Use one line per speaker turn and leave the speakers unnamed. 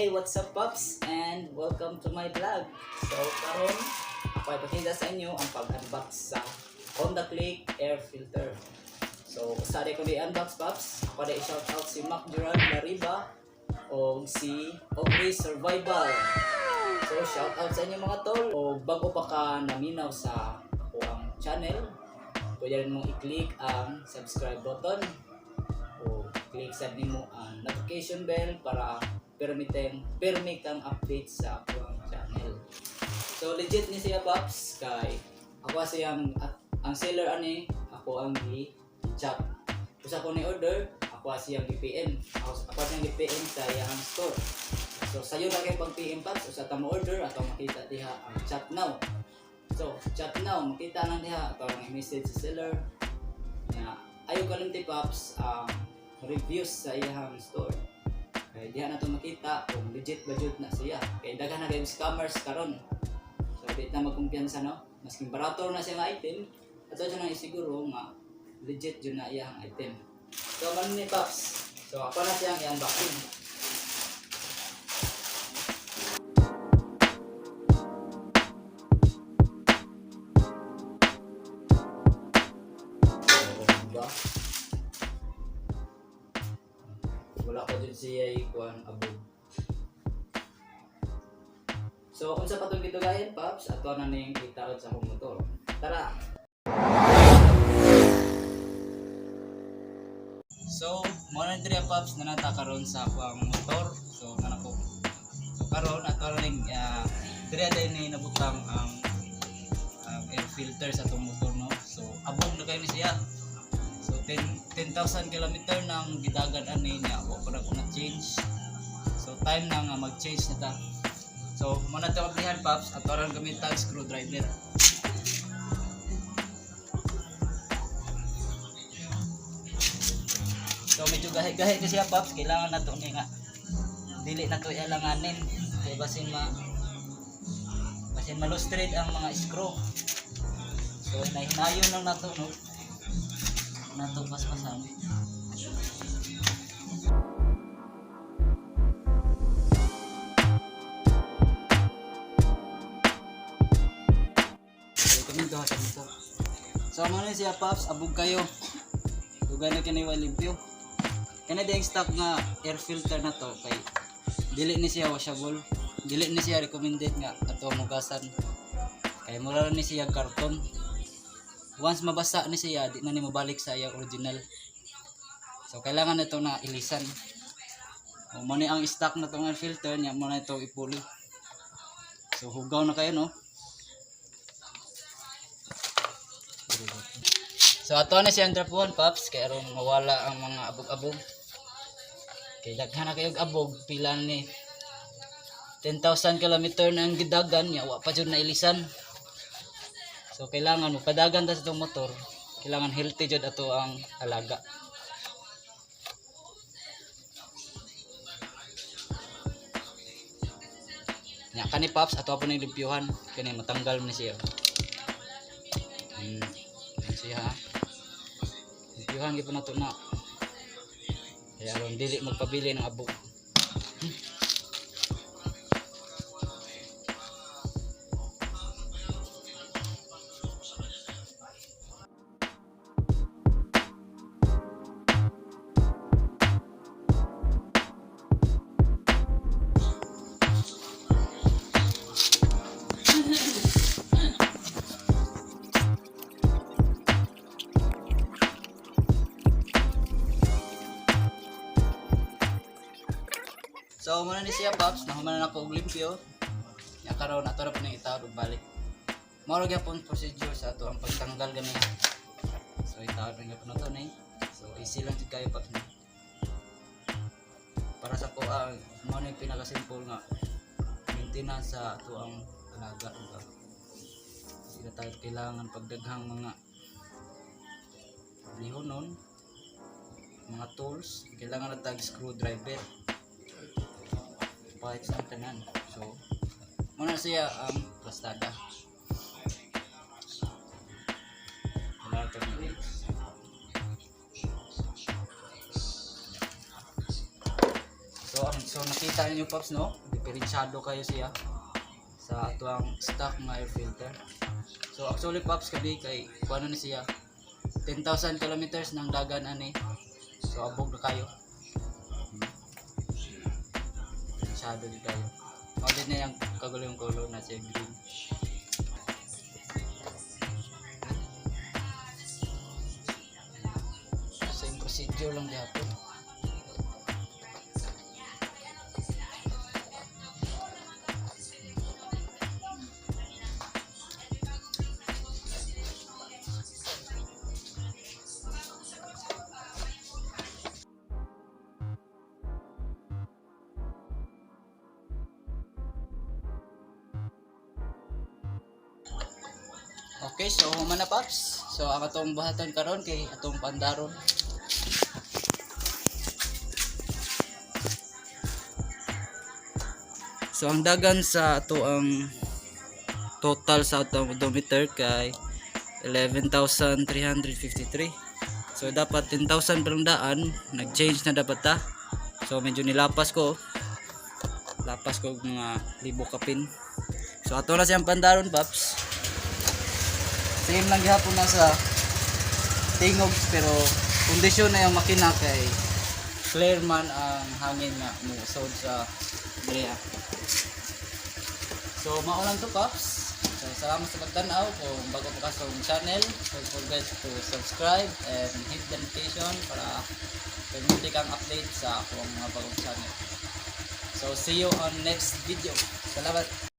Hey, what's up, Pops? And welcome to my vlog. So, karon ako ay pakita sa inyo ang pag-unbox sa Honda Click Air Filter. So, usa ko di-unbox, Pops. Ako di shout out si Mac Gerard Lariba o si Aubrey Survival. So, shout out sa inyo, mga tol. O bago pa ka naminaw sa ako ang channel, pwede rin mong i-click ang subscribe button o click sa nimo ang notification bell para permiteng permi kang update sa akong channel. So legit ni siya, Paps, kay ako siyang at ang seller ani ako ang gi chat. Usa ko ni order, ako siyang gi-PM. Ako siyang gi-PM sa iyang store. So sayo ra kay pag PM, Paps, usa ta mo order ato makita diha ang chat now. So chat now makita nang diha ato ang message sa seller. Nya ayo kalimti, Paps, ang reviews sa iyang store. Kay diha na to makita kung legit ba jud na siya. Kay daghan na kay scammers karon. So di na magkumpiyansa, no. Masking barato na siya nga item, ato jud nang isiguro nga legit jud na iyang item. So man ni, Paps. So ako na siyang i-unboxing. So, diba? Wala ko dyan siya ikuan abog. So, unsa pa itong gidugayan, Paps, ato na ning itaod sa akong motor. Tara! So, mo na diri, Paps, na nata karon sa akong motor. So, kana ko. So, karon ato na ning diri din ni nabutang ang air filter sa atong motor, no. So, abog na kayo ni siya. So 10 10,000 kilometer nang gidagan ani niya, wa pa na ko na change. So time na nga mag-change na ta. So mo na to ablihan, Paps, ato ran gamit tag screwdriver. So medyo gahi-gahi kasi siya, Paps, kailangan na to ni nga dili na to ialanganin kay basin malustrate ang mga screw. So hinay-hinayon lang nato, no, nato paspasan. Kami duha sa dito. So mo na siya, Paps, abog kayo. Dugay na kini wa limpyo. Kani diyang stock nga air filter na to kay dili ni siya washable. Dili ni siya recommended nga ato mugasan. Kay mura ra ni siya karton. Once mabasa ni siya, di na ni mabalik sa iyang original. So kailangan na ito na ilisan. O mo ni ang stock na tong air filter niya, mo na ito ipuli. So hugaw na kayo, no. So ato na siyang drapuhan, Paps, kay aron mawala ang mga abog-abog. Kay daghan na kayog abog, pila ni 10,000 kilometer na ang gidagan niya, wa pa jud na ilisan. So kailangan mo padagan ta sa itong motor, kailangan healthy jud ato ang alaga. Nya kani, Paps, ato pa ning limpyuhan kani matanggal man ni siya. Yan siya ha. Limpyuhan gyud po nato na. Kaya aron dili magpabili ng abog. So muna ni siya, Paps, nahuman na ako og limpyo. Nya karon ato ra po ning itawod og balik. Mao ra gyapon procedure sa ato ang pagtanggal gani. So itawod ra gyapon nato ni. So easy lang jud kayo, Paps, ni. Para sa ko ang mao ni pinaka simple nga maintenance sa ato ang alaga, diba? Sila tayo kailangan pagdaghang mga lihonon, mga tools, kailangan na tag screwdriver pipes ang tanan. So, muna siya ang plastada. Wala ito ng So, ang So nakita niyo, Paps, no? Diferensyado kayo siya sa atuang stock nga air filter. So actually, Paps, kabi kay kuano ni siya, 10,000 kilometers ng dagan ani. So abog na kayo. Diferensyado di kayo. Mao din na yung kagulo yung color na siya, green. Same procedure lang gihapon. Okay, so human na, Paps. So ang atong buhaton karon kay atong pandaron. So ang dagan sa ato ang total sa atong odometer kay 11,353. So dapat 10,000 pa lang daan, nag-change na dapat ta. So medyo nilapas ko. Lapas ko og mga libo kapin. So ato na siyang pandaron, Paps. Same lang gihapon na sa tingog, pero kondisyon na yung makina kay clear man ang hangin nga muusod sa brea. So mao lang to, Paps. So salamat sa pagtan-aw. Kung bago pa ka sa akong channel, don't forget to subscribe and hit the notification para permanente kang update sa akong mga bagong channel. So see you on next video. Salamat.